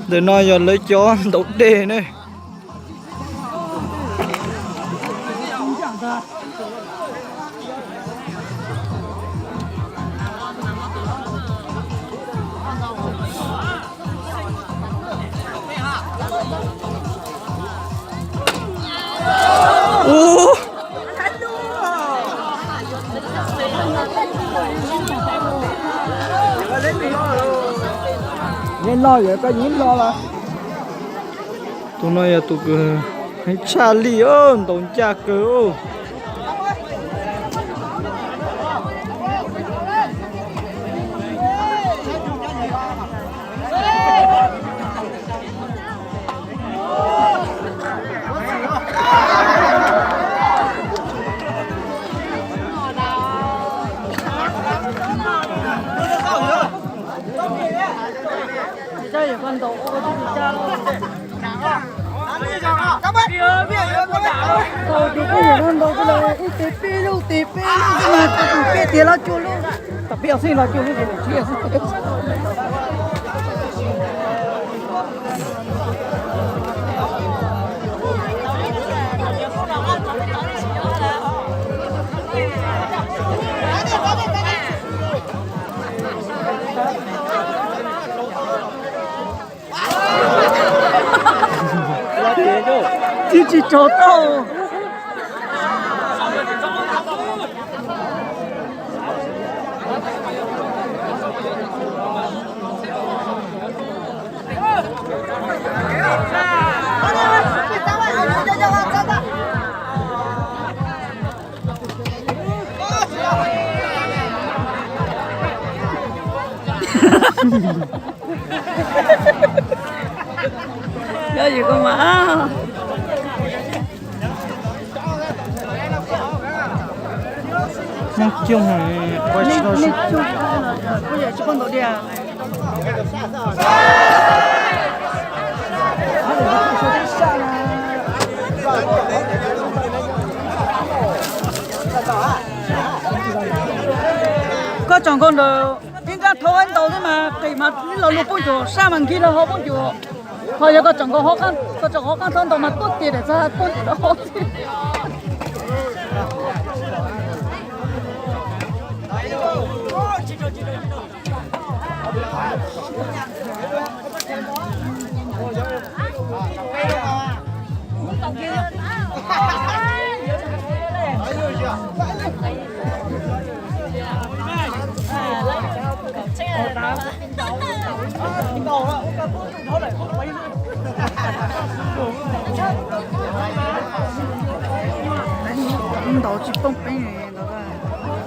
Ntawm no yog lawv cov ntaus dej ne. Ub, yeej loj yuav koj yeej loj los. Tus no yog tus kws heev tshaj lij, ntaus ncaj kawg. Tus peb yawm no ntaus xwb los ib tes peb lub tes peb lub xwb mas tus peb tiag los cuaj lub, tus peb xwb los cuaj lub, tus tsib xwb. Tib tsis tsaug tau. Yog yim koj mas. Hmoob coob, nej coob, kuv yawm tsis paub ntaus diam. Koj tsom nkaus ntawm ib nrab thauj ib ntaus xwb mas qis mas ib lo lug poob cuag sab mas nkig los ho poob cuag. Ho yog koj tsom nkaus, koj tsom nkaus qab thauj ntaus mas tuaj tias daim txag tuaj rau hauv xwb. Ntaus tsis poob peev.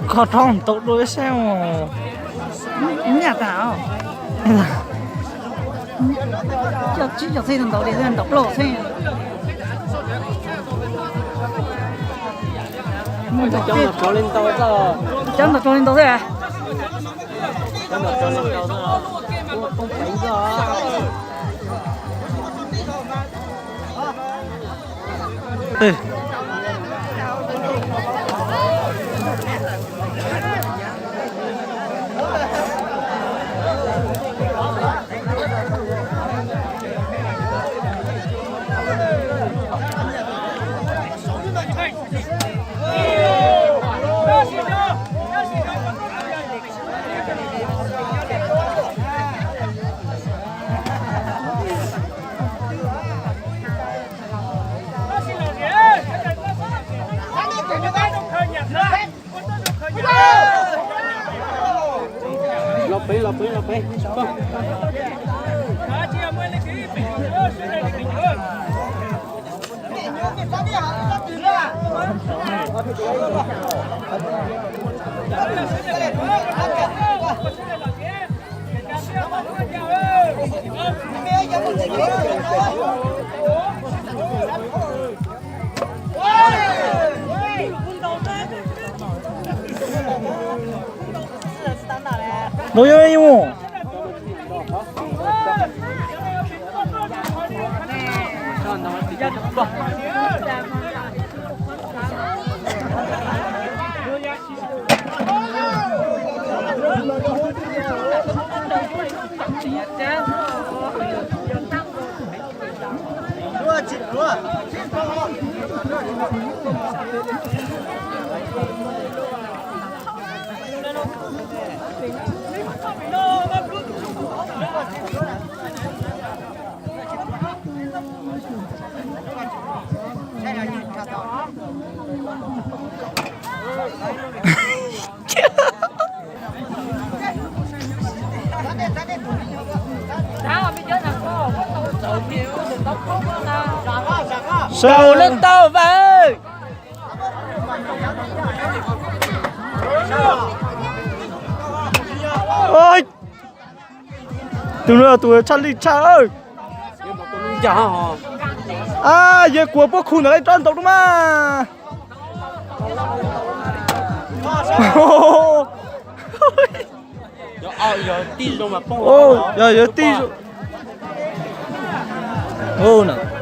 Kho rau ntaus dua ib sab os. Nyaj tas. Coj tsib cov txheej ntaus li ntaus plaub txheej. Cov ntaus rau li ntau xwb. Los pem, los pem, los pem. Ntaus yuav mus. Saum lub tau vas. Tus no tus tshaj lij tshaj. A, yawg kuv puab khu ntawm lub roob ntaus dua mas. Yog yawg tij zoo.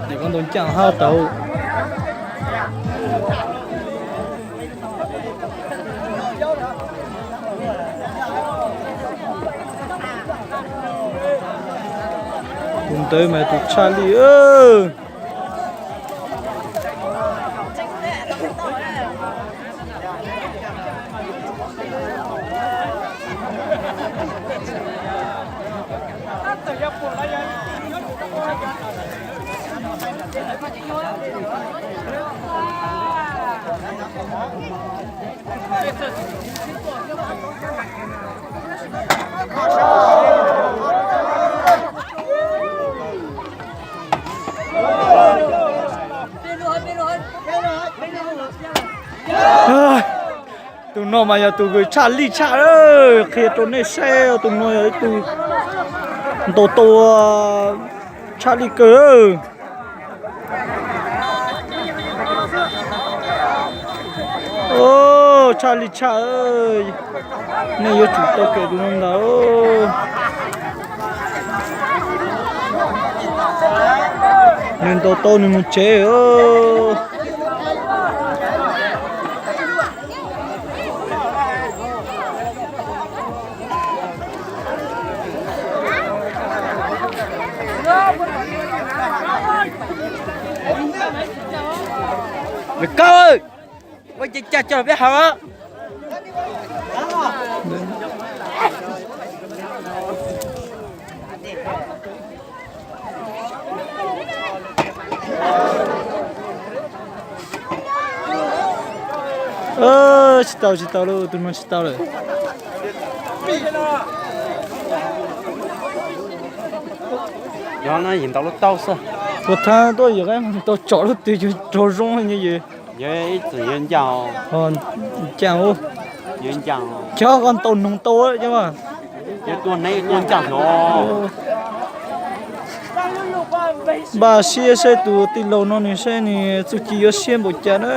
Nim ko ntaus ncaaj hab tau. Tus ntawd mas tus tshaj lij. Tus no mas yog tus tshaj lij tshaj, qhia rau nej saib, tus no yog ib tug ntaus tau tshaj lij kawg. Tshaj lij tshaj, nej yuav tsum tau kev tus no ntag. Nws ntaus tau nws mus tsev. Koj ua cas coj peb haus? Tsis tau, tsis tau lawm, tus no tsis tau lawm. Yog no yim ntaus lub tau xwb. Puas thaab tuaj yim qaib tau tsom lub twg yuav raug zoo li yim. Yog ib txwm yog ncaaj. Ncaaj, cov koj ntaus noog tau cov. Yog tuaj neb tuaj ncaaj no. Npaj siab saib tus tij laug no nws saib nws txuj ci yuav siab npaum cas na.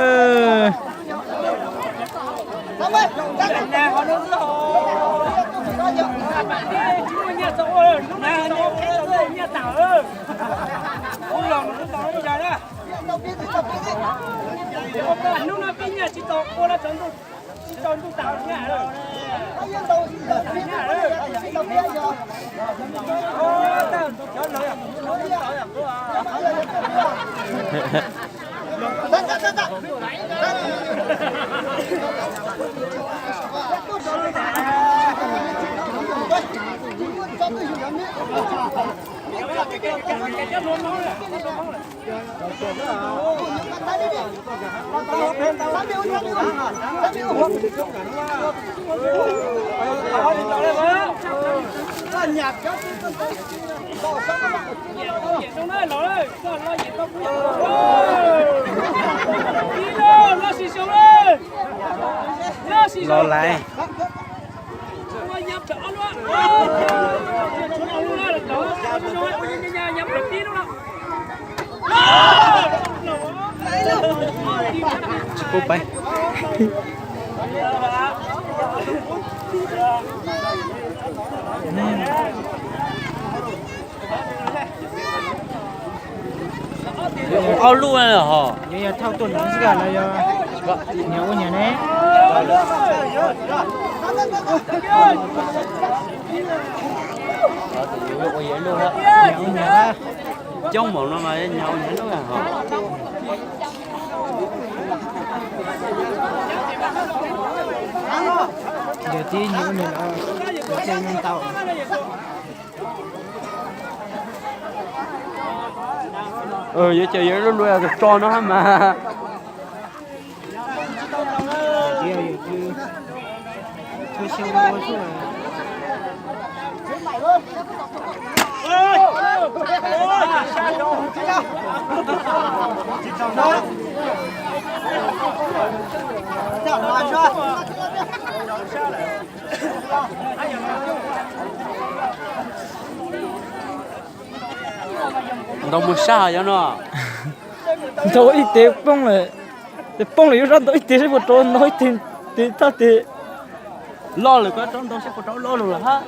Los laiv. Tsis pub pais. Ob lub hos. Yog thauj tuaj no xwb los yog nyias ua nyias ne? Nyias ua nyias. Coob npaum no mas nyob nyob lub hov. Yog tib nyob nws los, yog tib nyob ntau. Yuav cas yuav lub lub tso no mas. Ntau mus sab yog no. Ntau ib tes poob lawm, tes poob lawm yuav rov ntau ib tes seb puas rov ntau ib tes, tes tag tes. Loj lawm koj rov ntau seb puas rov loj lug lawm hab.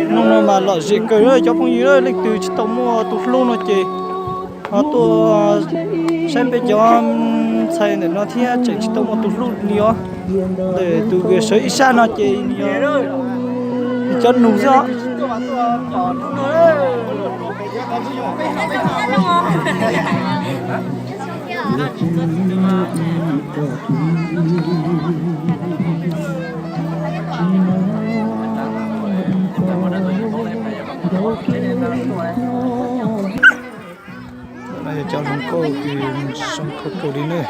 Hnub no mas lom zem kawg cov phooj ywg, leej twg tsis tau muaj tus hlub no ces ho tuaj saib peb cov ntxhais ntawm no thiab tseem tsis tau muaj tus hlub li os. Ntawm tus sawv ib sab no ces nws yog cov nus xwb os. Cov hluas nkauj kws zoo nkauj kawg li ne.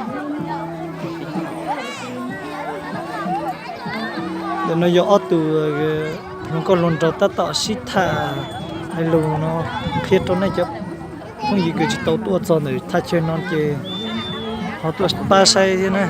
Ntawm no yog ob tug hluas nkauj hluas nraug tab tom sib tham hais lus no, qhia rau nej cov phooj ywg kws tsis tau tuaj txog ntawm thaj chaw no ces ho tuaj pab saib thiab na.